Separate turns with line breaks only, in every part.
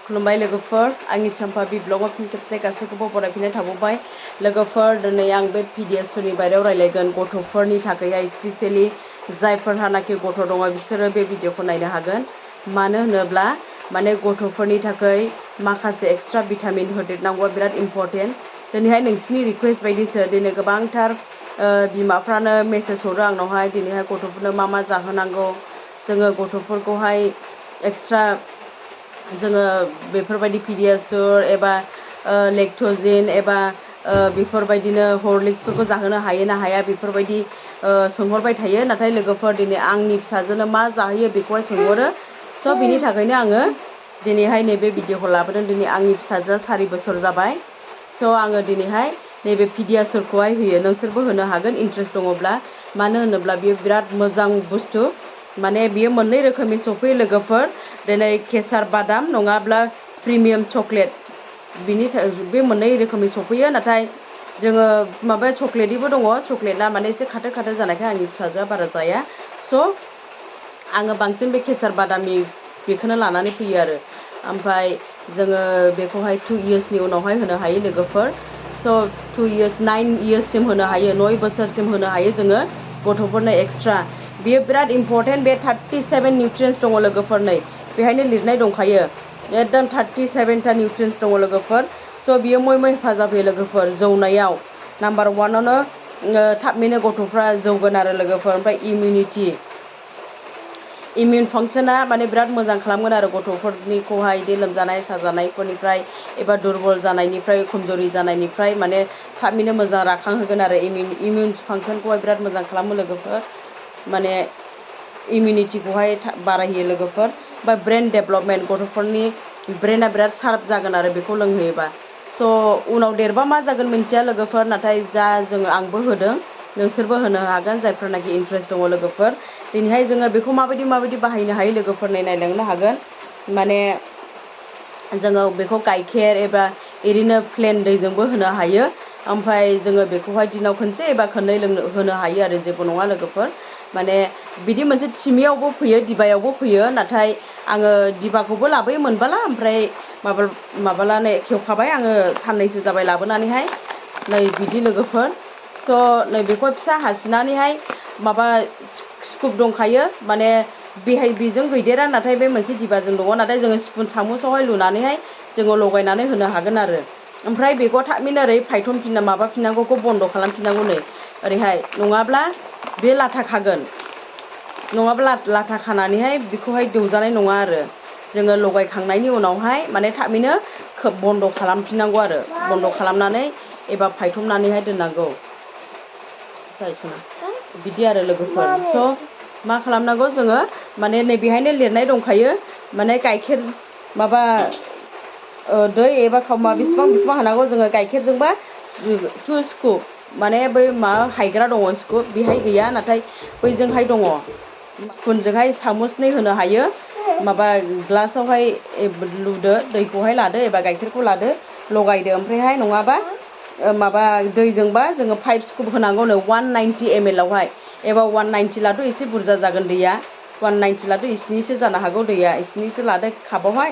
खुलुमबाय लोगोफोर आंनि चाम्पा ब्लगाव फिन खेबसे गासैखौबो बरायफिननाय थाबावबाय लोगोफोर दिनै आं बे पिडिएसनि बायरायाव रायलायगोन गथ'फोरनि थाखायहाय स्पेशली जायफोरहानाखि गथ' दङ बिसोरो बे भिडिअखौ नायनो हागोन मानो होनोब्ला माने गथ'फोरनि थाखाय माखासे एक्सट्रा भिटामिन होदेरनांगौआ बिराद इम्परटेन्ट दिनैहाय नोंसिनि रिक्वेस्ट बायदिसो दिनै गोबांथार बिमाफ्रानो मेसेज हरो आंनावहाय दिनैहाय गथ'फोरनो मा जाहोनांगौ जोङो गथ'फोरखौहाय एक्सट्रा जोङो बेफोरबायदि पिडियासुर एबा लेक्ट'जिन एबा बेफोरबायदिनो हरलिक्सफोरखौ जाहोनो हायो ना हाया बेफोरबायदि सोंहरबाय थायो नाथाय लोगोफोर दिनै आंनि फिसाजोनो मा जाहोयो बेखौहाय सोंहरो स' बिनि थाखायनो आङो दिनैहाय नैबे भिडिअखौ लाबोदों दिनै आंनि फिसाजोआ 4 बोसोर जाबाय स' आङो दिनैहाय नैबे पिडियासुरखौहाय होयो नोंसोरबो होनो हागोन इन्ट्रेस्ट दङब्ला मानो होनोब्ला बियो बिराद मोजां बुस्थु माने बियो मोननै रोखोमनि सफैयो लोगोफोर दिनै केसार बादाम नङाब्ला प्रिमियाम चकलेट बिनि बे मोननै रोखोमनि सफैयो नाथाय जोङो माबा चकलेटनिबो दङ चकलेटआ माने एसे खाथो जानायखाय आंनि फिसाजोआ बारा जाया स' आङो बांसिन बे केसार बादामनि बेखौनो लानानै फैयो आरो ओमफ्राय जोङो बेखौहाय 2 इयार्सनि उनावहाय होनो हायो लोगोफोर स' 2 इयार्स 9 इयार्ससिम होनो हायो 9 बोसोरसिम होनो हायो जोङो गथ'फोरनो एक्सट्रा बियो बिराद इम्परटेन्ट बे 37 निउट्रियेन्ट्स दङ लोगोफोर नै बेहायनो लिरनाय दंखायो एकदम 37टा निउट्रियेन्ट्स दङ लोगोफोर स' बियो बयबो हेफाजाब होयो लोगोफोर जौनायाव नाम्बार 1आवनो थाबैनो गथ'फ्रा जौगोन आरो लोगोफोर ओमफ्राय इमिउन फांसना माने बिराद मोजां खालामगोन आरो गथ'फोरनिखौहाय बिदि लोमजानाय साजानायफोरनिफ्राय एबा दुरबल जानायनिफ्राय खमजरि जानायनिफ्राय माने थाबैनो मोजां राखांहोगोन आरो इमिउन फांसनखौहाय बिराद मोजां खालामो लोगोफोर माने इमिउनिटिखौहाय बारायहोयो लोगोफोर बा ब्रेन डेभेलपमेन्ट गथ'फोरनि ब्रेना बिराद शार्प जागोन आरो बेखौ लोंहोयोबा स' उनाव देरबा मा जागोन मिन्थिया लोगोफोर नाथाय जा जोङो आंबो होदों नोंसोरबो होनो हागोन जायफोरनाखि इन्ट्रेस्ट दङ लोगोफोर दिनैहाय जोङो बेखौ माबायदि बाहायनो हायो लोगोफोरनो नायलांनो हागोन माने जोङो बेखौ गाइखेर एबा ओरैनो प्लेन दैजोंबो होनो हायो ओमफ्राय जोङो बेखौहाय दिनाव खनसे एबा खननै होनो हायो आरो जेबो नङा लोगोफोर माने बिदि मोनसे थिमियावबो फैयो दिबायावबो फैयो नाथाय आङो दिबाखौबो लाबोयो मोनबाला ओमफ्राय माबालानै खेवखाबाय आङो साननैसो जाबाय लाबोनानैहाय नै बिदि लोगोफोर स' नै बेखौ फिसा हासिनानैहाय माबा स्कुप दंखायो माने बेहाय बेजों गैदेरा नाथाय बे मोनसे दिबाजों दङ नाथाय जोङो स्पुन सामुसावहाय लुनानैहाय जोङो लगायनानै होनो हागोन आरो ओमफ्राय बेखौ थाबैनो ओरै माबाफिननांगौखौ बन्द' खालामफिननांगौ नै ओरैहाय नङाब्ला बे लाथा खागोन नङाब्ला लाथा खानानैहाय बेखौहाय दौजानाय नङा आरो जोङो लगायखांनायनि उनावहाय माने थाबैनो बन्द' खालामफिननांगौ आरो बन्द' खालामनानै एबा फायथमनानैहाय दोननांगौ बिदि आरो लोगोफोर स' मा खालामनांगौ जोङो माने नैबेहायनो लिरनाय दंखायो माने गाइखेर माबा दै एबा खावमा बेसेबां होनांगौ जोङो गाइखेरजोंबा 2 स्कुप माने बै माबा हायग्रा दङ स्कुप बेहाय गैया नाथाय बैजोंहाय दङ स्पुनजोंहाय सामुसनै होनो हायो माबा ग्लासावहाय लुदो दैखौहाय लादो एबा गाइखेरखौ लादो लगायदो ओमफ्रायहाय नङाबा माबा दैजोंबा जोङो 5 स्कुप होनांगौनो 190 ml आवहाय एबा 190 लाथ' एसे बुरजा जागोन दैया 190 लाथ' इसिनिसो जानो हागौ दैया इसिनिसो लादो कापावहाय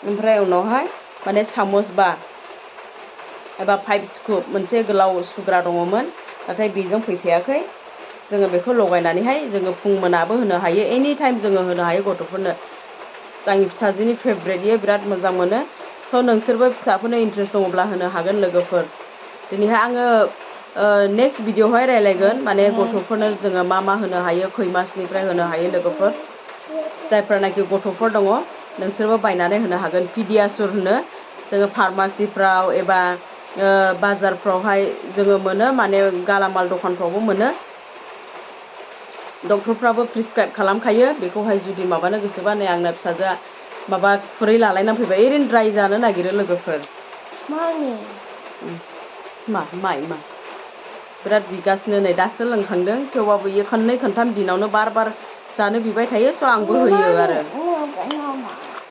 ओमफ्राय उनावहाय माने सामुसबा एबा 5 स्कुप मोनसे गोलाव सुग्रा दङमोन नाथाय बेजों फैफायाखै जोङो बेखौ लगायनानैहाय जोङो फुं मोनाबो होनो हायो एनि टाइम जोङो होनो हायो गथ'फोरनो आंनि फिसाजोनि फेभरेट इयो बिराद मोजां मोनो स' नोंसोरबो फिसाफोरनो इन्ट्रेस्ट दङब्ला होनो हागोन लोगोफोर दिनैहाय आङो नेक्स्ट भिडिअ'हाय रायलायगोन माने गथ'फोरनो जोङो मा होनो हायो खै मासनिफ्राय होनो हायो लोगोफोर जायफोरनाखि गथ'फोर दङ नोंसोरबो बायनानै होनो हागोन पिडियासुर होनो जोङो फार्मासिफ्राव एबा बाजारफ्रावहाय जोङो मोनो माने गालामाल दखानफ्रावबो मोनो डक्टरफ्राबो प्रिसक्राइब खालामखायो बेखौहाय जुदि माबानो गोसोबा नै आंना फिसाजोआ माबा खुरै लालायनानै फैबाय ओरैनो ड्राइ जानो नागिरो लोगोफोर माइ बिराद बिगासिनो नै दासो लोंखांदों थेवबाबो इयो खननै खनथाम दिनावनो बार जानो बिबाय थायो स' आंबो होयो आरो